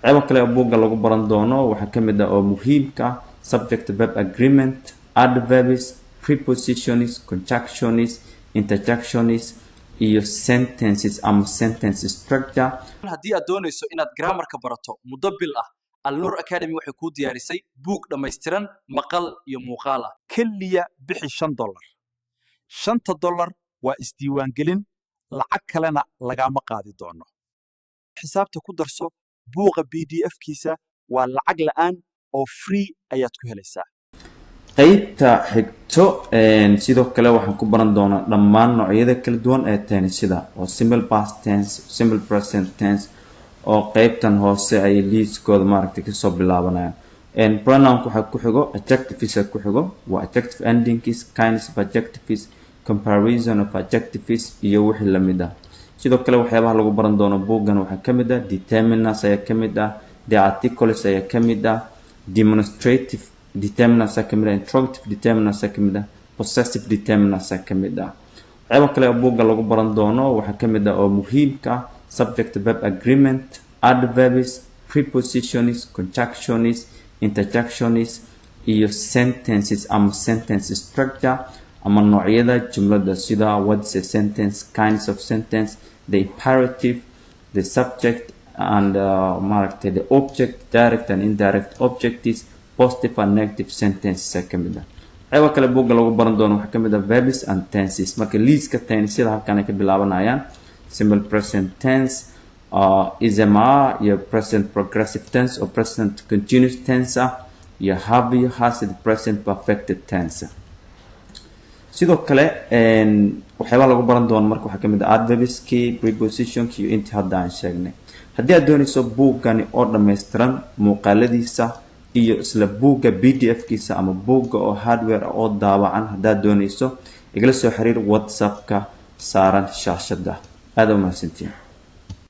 Waxyaaba kale oo buugga lagu baran doono waxaa kamid ah oo muhiimka ah subject verb agreement, adverbs, prepositions, conjunctions, interjections iyo sentences ama sentence structure. Haddii aad doonayso inaad grammarka barato muddo bil ah, Alnur Academy waxay kuu diyaarisay buug dhammaystiran, maqal iyo muuqaal ah. Keliya bixi $5. $5 waa isdiiwaangelin, lacag kalena lagaama qaadi doono. Xisaabta ku darso, buuqa PDF-kiisa waa lacag la'aan oo free ayaad ku helaysaa. Qeybta xigto sidoo kale waxaan ku baran doonaa dhammaan noocyada kala duwan ee tensesida, oo simple past tense, simple present tense, oo qeybtan hoose ay liiskooda maaragtay kasoo bilaabanayaan. Pronounka waxaa ku xigo adjectives, ku xigo waa adjective endings, kinds of adjectives, comparison of adjectives iyo wixii lamid ah. Sidoo kale waxyaabaha lagu baran doono buuggan waxaa kamid ah determiners ayaa kamid ah, the articles ayaa kamid ah, demonstrative determiners ayaa kamid ah, interrogative determiners ayaa kamid ah, possessive determiners ayaa kamid ah. Waxyaaba kale oo buugga lagu baran doono waxaa kamid ah oo muhiimka ah subject verb agreement, adverbs, prepositions, conjunctions, interjections iyo sentences ama sentence structure ama noocyada jumlada, sida what's a sentence, kinds of sentence, the imperative, the subject and maaragtay the object, direct and indirect objectives, positive and negative sentences ayaa kamid ah. Waxyaaba kale buugga lagu baran doono waxaa kamid ah verbs and tenses. Marka liiska tensesada halkan ay ka bilaabanayaan: simple present tense, isma iyo present progressive tense oo present continuous tense ah, iyo have iyo has, the present perfect tense. Sidoo kale waxyaabaa lagu baran doono marka waxaa kamid ah adverbskii, prepositionki iyo intii hadda aan sheegnay. Haddii aad doonayso buuggani oo dhammaystiran, muuqaaladiisa iyo isla buugga PDF kiisa ama buugga oo hardware ah oo daawacan, haddaad doonayso, igala soo xiriir WhatsAppka saaran shaashada. Aada u mahadsantiin.